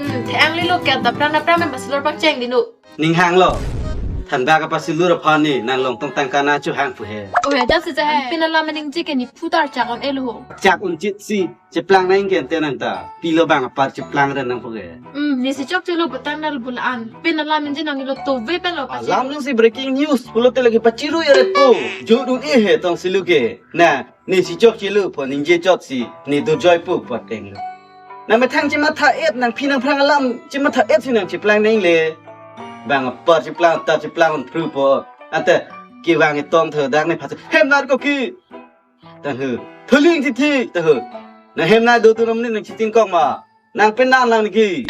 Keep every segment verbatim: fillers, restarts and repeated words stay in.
Hmm, the-ang lilo ke, dapran dapran men pasilur pangcheng dinu. Ning hanglo. Thanbak kapasilur aphan ni nang longtong tangka na chu hang pu he. Oh ya, just se he. Pin alam ningje ke ne phutar chak un-elo. Chak un chit si, cheplang nang ke ante nang ta. Pilo bang apar cheplang ren nang pu ke. Hmm, ne si chokchelo putang nal bulan. Pin alam ningje nanglo tove pen lo pasi. Alam nang si breaking news. Pulote lagi pachiru ya repo. Jodun e he tong silu ke. Na, ne si chokchelo pu ningje chot si. Ne do joy pu pateng lo. Nang methang chematha-et, nang phi nang phrang alam chematha-et si nang cheplang nang le. Bang apar cheplang, ta cheplang phru po. Ante kevang etong tho dak ne phat. Hem nar ko ki. Tang hu. Thuling thi thi ta hu. Nang hem na do tu nam ni nang chiting kong ma. Nang pen nang nang ki.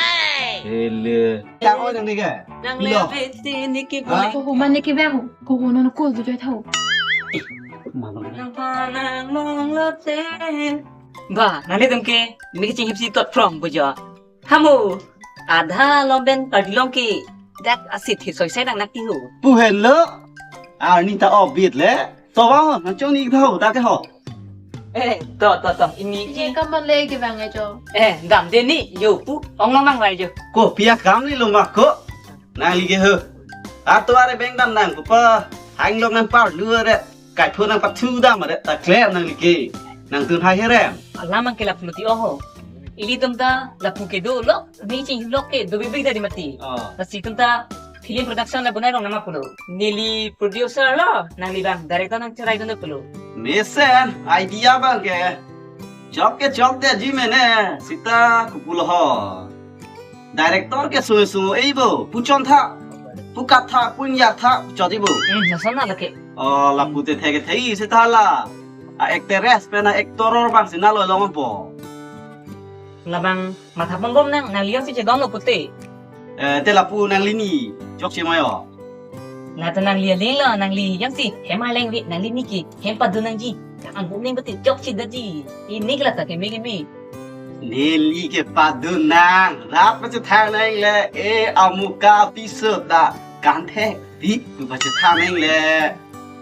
Hele. Yang oi nang ni ke. Nang le Lo. Pe ti ni ki Ha? Bang. Ko human ne kevang. Ko human ko du joy tho. Mama. Nang pa nang mong lo te. Ba, nanglitum ke, mi kaching hipsi tot from bujo. Hamo, adha lo ben parlong ke, dak asit hi soi sai nang nak tihu. Pu henlo, arni ta obit le, to bang, nang chong ni tho, dak ke ho. Eh, to, to, to, ini, Ye ini. Kam le ke bang ajo. Eh, dam de ni, yo pu, ong lo mang lai jo. Ko pia kam ni lo mak ko, nangli ke ho. Ato are beng dam nang ko pa, hang lok nang par lu are. Kaiphu nang pathu dam adet ta clear nangli ke. Nang tun hai herem. Alam ang ke lapu ti oho. Ilitum ta lapu ke do lo. Mi ching lok ke do bibig dari mati. Oh. Lasi tum ta film production la bunai rong nama pulo. Neli producer lo. Nangli bang director nang cherai dun pulo. Mesen idea bang ke. Chok ke chok de ji mene. Sita kupulo ho. Director ke sung sung ei bo, puchon tha, pukat tha, punyak tha, puchot ei bo. Hmm, lason na lake. Oh, lapu te thek thei si tha la. A actress pen a actor or bang si na lo long po. Labang matha pon bom nang, nangli si chedon lo pute. Eh, te lapu nangli ni, chokche mayo. Na ta nangli aling lo, nangli jongsi hem aleng vi, nangli ni ke hem padun nangji. Ang bum ning pute chokche daji. Ini ke la ta keme keme. Neli ke padun nang, rap pachethang nang le, e amuka piso da kan the di pu pachethang nang le.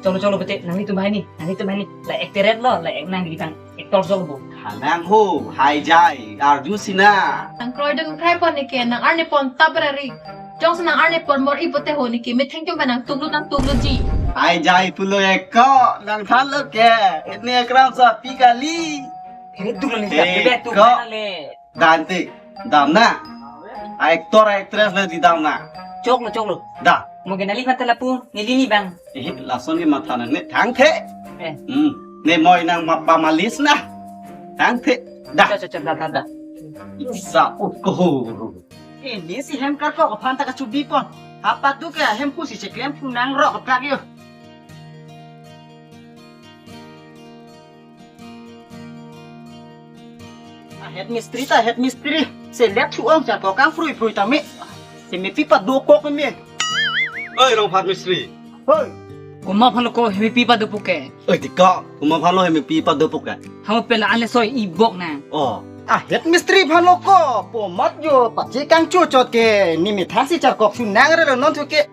Cholo cholo pute, nanglitum hai ni, nanglitum hai ni. La actor lo, la ek nangli tang. Actor jol bo. Hanang ho, hai jai, arju sina. Nang kroi dun krai pon ni ke, nang arne pon tabrari. Jongsi nang arne pon mor ibote ho ni ke, metheng chum nang tuglu nang tuglu ji. Hai jai pulo eko, nang than lo ke. Itni ekram sa pi kali. Ini tuglu ni Eko. Tuglu na le. Dante, dam na. Actor, actress le di dam na. Choklo, choklo. Da. Mo ke nangli mata lapu, neli ni bang. Eh, lason ke matha nang ne thang the. Eh. Hmm. Ne moi nang ma pamalis na. Thang the. Da. Cho, cho, cho, da, da, da. Isa utkohor. Eh, ne si hem karkok aphan ta kachubi pon. Apa tu ke hem pusi cheklem pu nang rok kak yo. A head mistri ta head mistri. Se let thu ong cha ko kang frui frui ta me. Se me pi padokok me. Oi, Rongphat mistri. Hoi. Komat aphan lo ko hem pi pado puke. Oi, ti ko. Komat aphan lo hem pi pado puke. Hamo pela ale soi ibok na. Oh. A head mistri aphan lo ko. Komat jo pache kangcho chot ke. Ne methang si charkok su nang re lo non thu ke.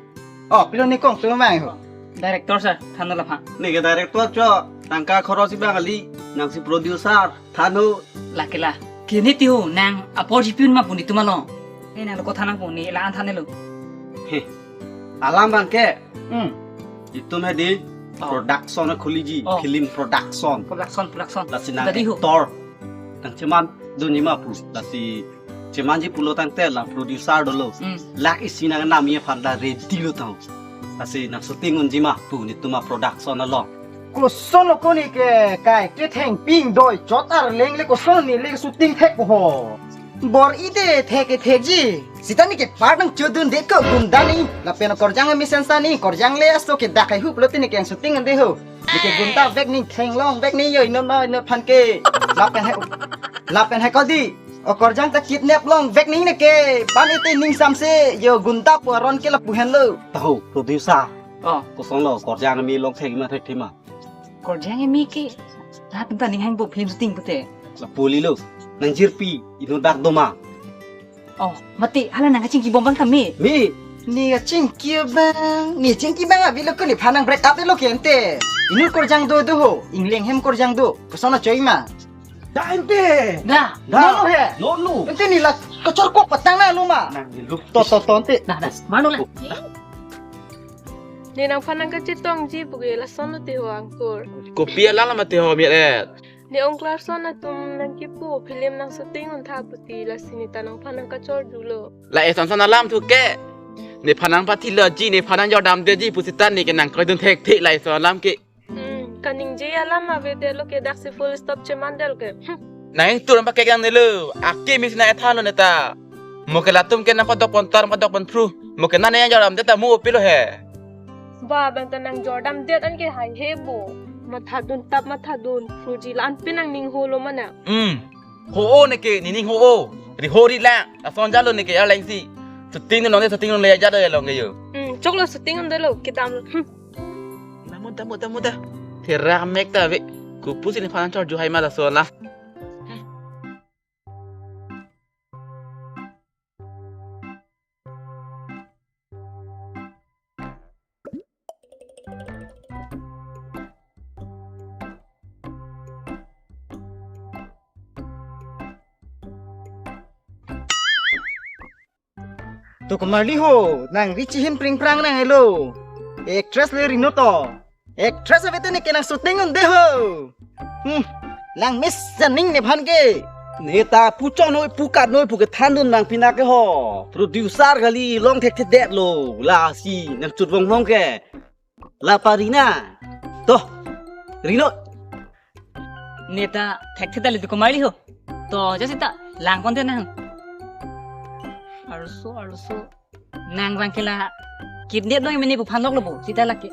Oh, pilo ne kong tu mang ho. Director sir, than lo pha. Ne ke director cho. Tangka khoros si bang ali. Nang si producer. Than ho. Lake la. Kini ti ho nang apor ji pin ma pu netum along. Ne nang lo ko than nang pu ne la-an than lo. He. Alam bang ke. Hmm. Itum he di Oh. Production khuli ji, Oh. Film production. Production, production. Lasi nang Jadi ho. Actor. Nang cheman dunji ma pu. Lasi chemanji pulo tangte la producer dolo. Hmm. Lak isi nang nam ye phan da ready lo tang. Lasi nang shooting unji ma pu netum a production along. Koson lo ko ne ke kai ke thengping doi chot arleng le koson ne le shooting thek ho. Bor-i te thek ke thekji. Sita ne ke part nang chodun det ko gunda ne. Lapen korjang mesen sa ne korjang le aso ke dak hai hup lo te ne ke shooting ande ho. Ne ke gunda vek ne thenglong vek ne yo ino no ino phan ke. Lapen hai lapen hai ko di. O korjang ta kidnap long vek ne ne ke. Pan ite ning samse yo gunda pu aron ke lapu henlo. Tahu producer. Oh. Koson lo korjang mi long thek ma thek thima. Korjang mi ke. Latum ta ning hang bo film shooting pute. Lapu lilo. Nang jirpi ino dak doma. Oh, mati hala nang kachingki bom bang kami. Mi. Ne kachingki bang, ne chingki bang abi lo ko ne phan nang break up lo ke ante. Ino korjang do do ho, ingleng hem korjang do. Koson achoi ma. Da ante. Da. Da. Nono he. Nono. Ante ne la Kachor kok patang na luma. Nang di lup to to to ante. Dah, dah. Mano la? Ne nangphan nangkachetongji puke lason lo te ho angkur. Kopi alam mate ho mi et. Ne ong Clarkson atum nangkipu film nang shooting untha puti lasi ne ta nangphan nangkachor julo. La eson son alam thu ke. Nephan nangpathilo ji, nephan nangjordamde ji pusita ne ke nangkroidun thekthe la eson alam ke. Hmm, kaningje alam avedetlo ke daksi full stop chemandetlo ke. Hmm. Nang tur pakek nangnelo. Ake misi na ethanlo neta. Mo ke latum ke nangpadokpon tar, nangpadokpon phru. Mo ke nane nangjordamde ta mo pilo he. Ba, bang ta nangjordamdet anke haihe bo. Mathadun tap mathadun. Phruji la-an pen nangning holo mana. Hmm. Ho-o ne ke, nening ho-o. Ri ho ri lang. Lason jalo ne ke, arleng si. Shooting nonde, shooting nonde jalo ya long ke yo. Hmm, choklo shooting nondelo, kedamlo. Hmm. Namu, damu, damu, da. Thera mek ta ve. Kopusi nephan chor juhai ma lason la. To komarli ho, nang richihin pringprang nanghelo. Actress le Rino to. Actress ave te ne ke nang shooting unde ho. Hmm, lang mis janing nephan ke. Ne ta puchon noi pukat noi puke thandun nang pina ke ho. Producer kali long thekthedetlo. Lasi nang chut vong vong ke. La pa Rina. To. Rino. Ne ta thekthedetlo to komarli ho. To, ja sita lang konte nang. Arloso, arloso. Nang bang ke la kidnap noi mene pu phanlok lo bo, sita lake.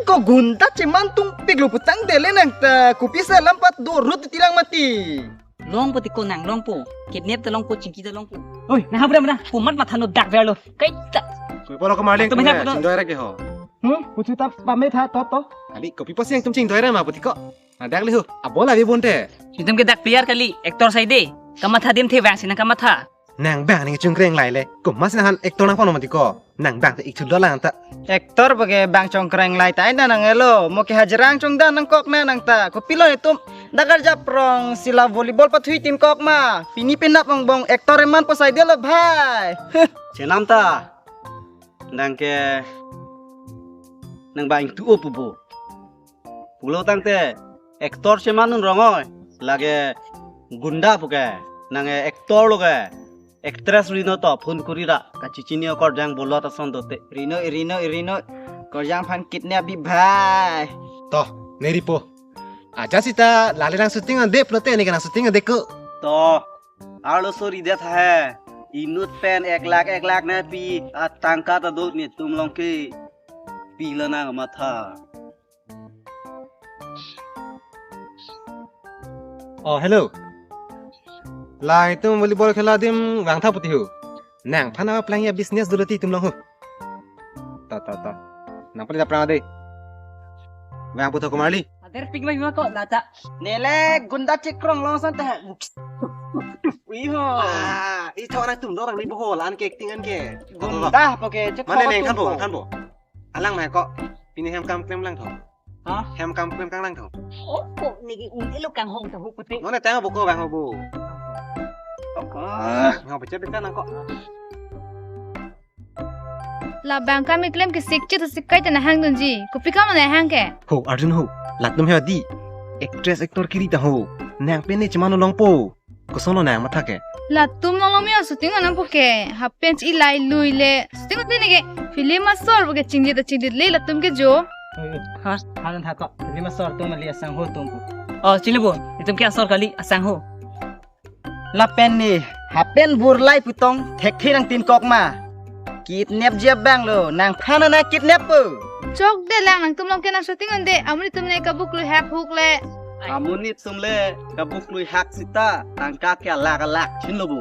Ko gunda cheman tungpik lo putangdele nang ta, kopisa lampat do rut tilang mati. Longpo ti ko nang longpo. Kidnap ta longpo, chingki ta longpo. Oi, nang habra mana? Pumat matha no dak verlo. Kaita. Kopi pulo komarli, to banyak ne pulo. Chingdoi ra ke ho. Hmm, puchu ta pame tha to to. Ali kopi pusi nangtum chingdoi ra ma puti ko. Adak liho, abola vi bonte. Itum ke dak player kali, actor saide. Kamatha dim the vang si nang kamatha. Nang bang ne chungkreng lai le. Komatsi nangphan actor nangphan mati ko. Nang bang te ik chudlo lang ta. Actor bage bang chungkreng lai ta ina nang elo. Mo ke hajrang chungdan nangkok na nang ta. Kopilo itum dak arjap rong si la volleyball pathui tin kok ma. Pini penap bongbong actor eman po saidelo bhai. Chenam ta. Nang ke nang bang tu o pubo. Pulo tangte actor cheman un rong oi. Lake gunda puke. Nang actor lo ke. Actress Rino to phone kuri ra. Kachechini okorjang bolot ason dote. Rino, Rino, Rino. Korjang phan kidnap bi bhai. To, ne ripo. Aja sita lale nang shooting ande pulote ne ke nang shooting ande ko. To. Arloso ridet hai. Inut pen ek lakh ek lakh nangpi atangka ta do netum long ke. Pilo nang matha. Oh, hello. La itum volleyball khela dim vangtha puti ho. Nangphan apa plangi a business dolo ti itum long ho. Ta, ta, ta. Nang pali ta prang de. Vang puthot komarli. Ader pik mai ma ko lata. Nele gunda chekrong long san ta. Ui ho. Ah, i thon nangtum dorang ni bohol an ke acting an ke. Gunda po ke chekrong. Mane neng kan bo, kan bo. Alang mai ko. Pini hem kam klem lang tho. Ha? Hem kam klem kang lang tho. Oh, ko nigi un elo kang hong ta hu puti. None tang bo ko kang ho bo. Ah, ngau pecah kan ko. Labang kami klem ke sikche ta sikai ta nahang dunji. Kopi kam nahang ke? Ho, Arjun ho. Latum he di. Actress actor kiri ta ho. Nang pen ne chemano longpo. Koson lo nang matha ke? Latum long long mi shooting anam puke. Hapen chi lai lui le. Shooting ute ne ke. Film asor puke chingdi ta chingdi le latum ke jo. Ha, halan tha ko. Film asor tum ali asang ho tum pu. Oh, chili bo. Itum ke asor kali asang ho. Lapen ne, hapen burlai putong, thekthe nang tin kok ma. Kidnap ji abang lo, nangphan na kidnap po. Chokde lang nangtum long ke nang shooting ande, amonit tum ne kabuk lui hak huk le. Amonit tum le, kabuk lui hak sita, tangka ke alak alak, chin lo bu.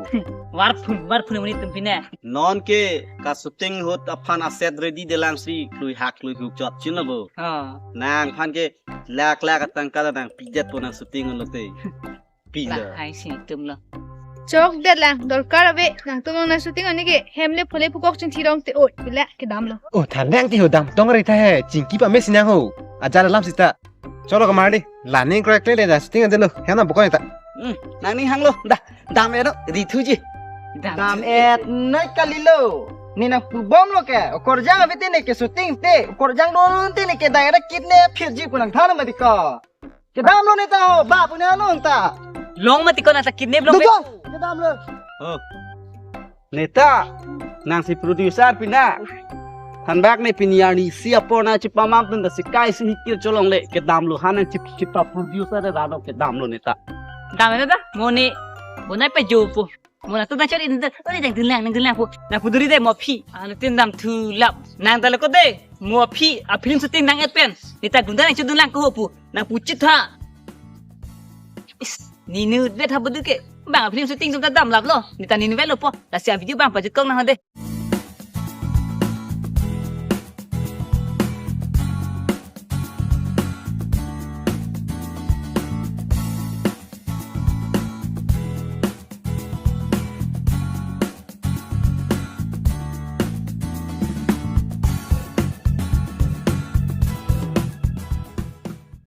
Varphun, varphun amonit tum pine. Non ke, ka shooting hut aphan aset ready de lang si, lui hak lui huk chot, chin lo bu. Ha. Nangphan ke, lak lak tangka nang pidet po nang shooting lo te. Pila. Ba, hai si tum lo. Chokde lang, dorkar ave, nangtum long nang shooting ani ke, hem le phule phukok chingthirong te oi, pila kedam lo. Oh, than lang ti ho dam tong ri tha he, chingki pame si nang ho. Aja la lam sita. Cholo komarli, la ning kroi kle le da shooting ande lo, hem na bokoi ta. Hmm, nang ning hang lo, da, dam e do, ri thuji. Dam et noi kalilo. Ne nangpubomlo ke. Okorjang ave te ne ke shooting te. Okorjang dolo te ne ke direct kidnap phirji pu nangthan mati ko. Kedamlo neta ho, ba pu ne along ta. Long mati ko neta kidnap long. Betul. Kedamlo. Oh. Neta, nangsi producer pina. Thanbak ne pini arnisi apor nangchipamam tun ta sikai si hikir cholongle. Kedamlo ha nangchip chipa producer de rano kedamlo neta. Dam neta, mo ne, mo nangpajopo. Mo nangtum nangchot-in te, oi, nangdunlang, nangdunlang pu. Nangpuduri de mo aphi. Anuttin damthulap. Nang ta lo ko de, mo aphi, a film shooting nang-et pen. Neta gunda nangchodunlang ko ho pu. Nangpuchit ha. Is, ne inutvet ha bodu ke. Bang a film shooting atum ta damlaplo. Neta ne inutvetlo po. Lasi a video bang pajutkok nang ho de.